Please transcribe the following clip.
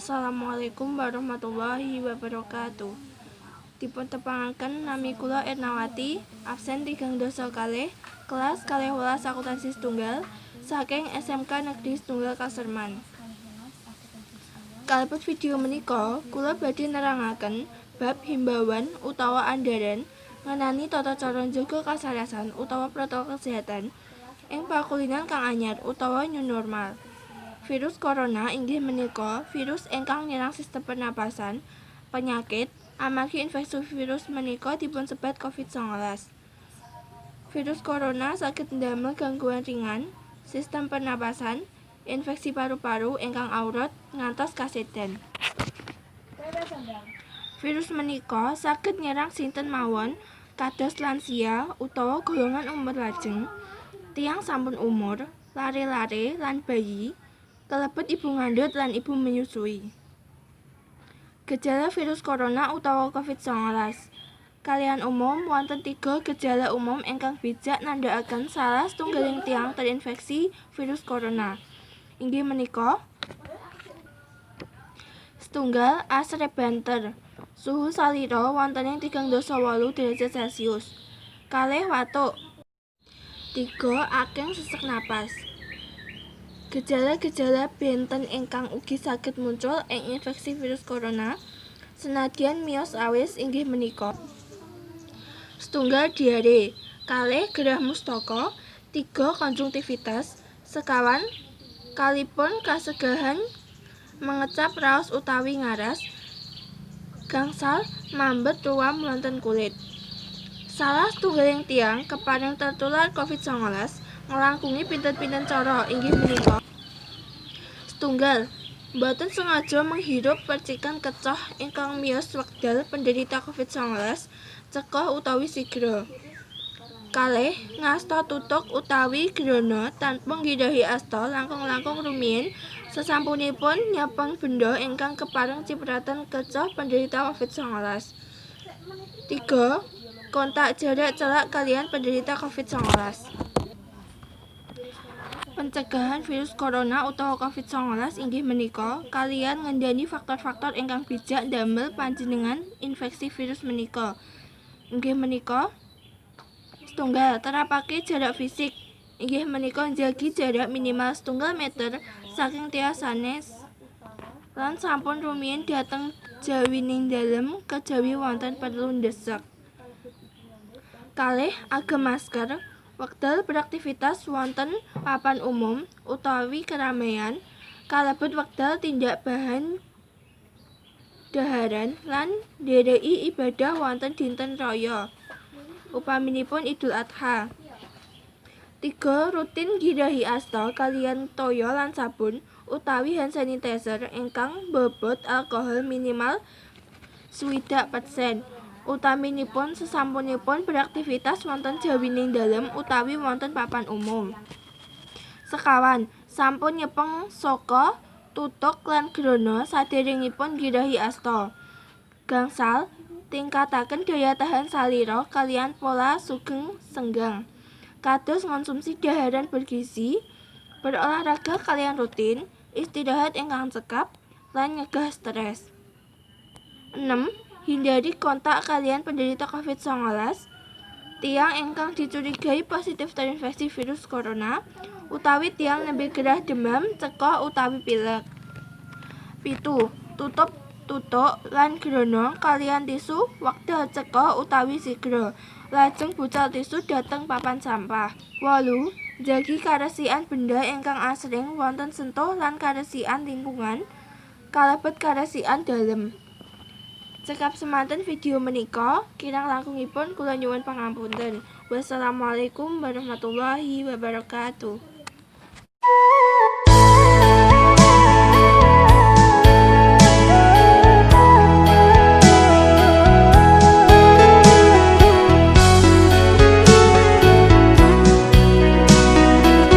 Assalamualaikum warahmatullahi wabarakatuh. Dipun tepangaken, nami kula Ernawati, absen 32, kelas 12 akuntansi setunggal saking SMK Negeri Setunggal Kaserman. Kalebet video menika kula badhe nerangaken bab himbauan utawa andaran ngenani tata cara njaga kasarasan utawa protokol kesehatan ing pakulinan kang anyar utawa new normal. Virus corona inggih menika virus ingkang nyerang sistem pernapasan. Penyakit amargi infeksi virus menika dipunsebat COVID-19. Virus corona saged ndamel gangguan ringan sistem pernapasan, infeksi paru-paru ingkang awrat ngantos kasedan. Virus menika saged nyerang sinten mawon, kados lansia utawa golongan umur lajeng, tiyang sampun umur, lare-lare lan bayi, kalebet ibu ngandhut lan ibu menyusui. Gejala virus corona utawa COVID-19. Kaliyan umum, wonten tiga gejala umum ingkang bijak nandhakaken salah setunggaling tiyang terinfeksi virus corona. Inggih menika: 1, asrih banter. Suhu salira wonten ing 38 derajat Celcius. 2, watuk. 3, akeh sesek napas. Gejala-gejala benten ingkang ugi saged muncul ing infeksi virus corona senadyan miyos awis inggih menika: 1, diare, 2, gerah mustaka, 3, konjungtivitis, 5, kalipun kasegahan mangecap raos utawi ngaras, 5, mambet ruam wonten kulit. Salah setunggaling tiyang keparing tertular COVID-19 nglangkungi pinten-pinten cara, inggih menika: 1, boten sengaja menghirup percikan kecoh ingkang miyos wekdal penderita COVID-19 cekoh utawi sigra. 2, ngasta tutuk utawi grana tanpa nggirahi asta langkung-langkung rumiyin sasampunipun nyepeng benda ingkang kepareng cipratan kecoh penderita COVID-19. 3, kontak jarak celak kaliyan penderita COVID-19. Pencegahan virus corona utawa COVID-19 inggih menika kaliyan ngendani faktor-faktor ingkang bijak ndamel panjenengan infeksi virus menika. Inggih menika: 1, terapake jarak fisik, inggih menika njagi jarak minimal 1,5 meter saking tiyang sanes lan sampun rumiyin dhateng jawining dalem kejawi wonten perlu ndesek. 2, agem masker wekdal beraktivitas wonten papan umum utawi keramaian, kalebet wekdal tindak bahan dhaharan lan ndereki ibadah wonten dinten raya, upaminipun Idul Adha. 3, rutin nggirahi asta kaliyan toya lan sabun utawi hand sanitizer ingkang mbobot alkohol minimal 60%, utaminipun sasampunipun beraktivitas wonten jawining dalem utawi wonten papan umum. 5, sampun nyepeng saka, tutuk lan grana saderengipun nggirahi asta. 5, tingkataken daya tahan salira kaliyan pola sugeng senggang, kados ngonsumsi dhaharan bergizi, berolahraga kaliyan rutin, istirahat ingkang cekap, lan nyegah stres. 6, hindari kontak kaliyan penderita COVID-19, tiyang ingkang dicurigai positif terinfeksi virus corona, utawi tiyang nembe gerah demam, cekoh utawi pilek. 7, tutup tutuk lan grana kaliyan tisu wekdal cekoh utawi sigra. Lajeng bucal tisu dhateng papan sampah. 8, njagi karesikan benda ingkang asring wonten sentuh lan karesikan lingkungan, kalebet karesikan dalem. Cekap semanten video menika, kirang langkungipun kula nyuwun pangapunten. Wassalamualaikum warahmatullahi wabarakatuh.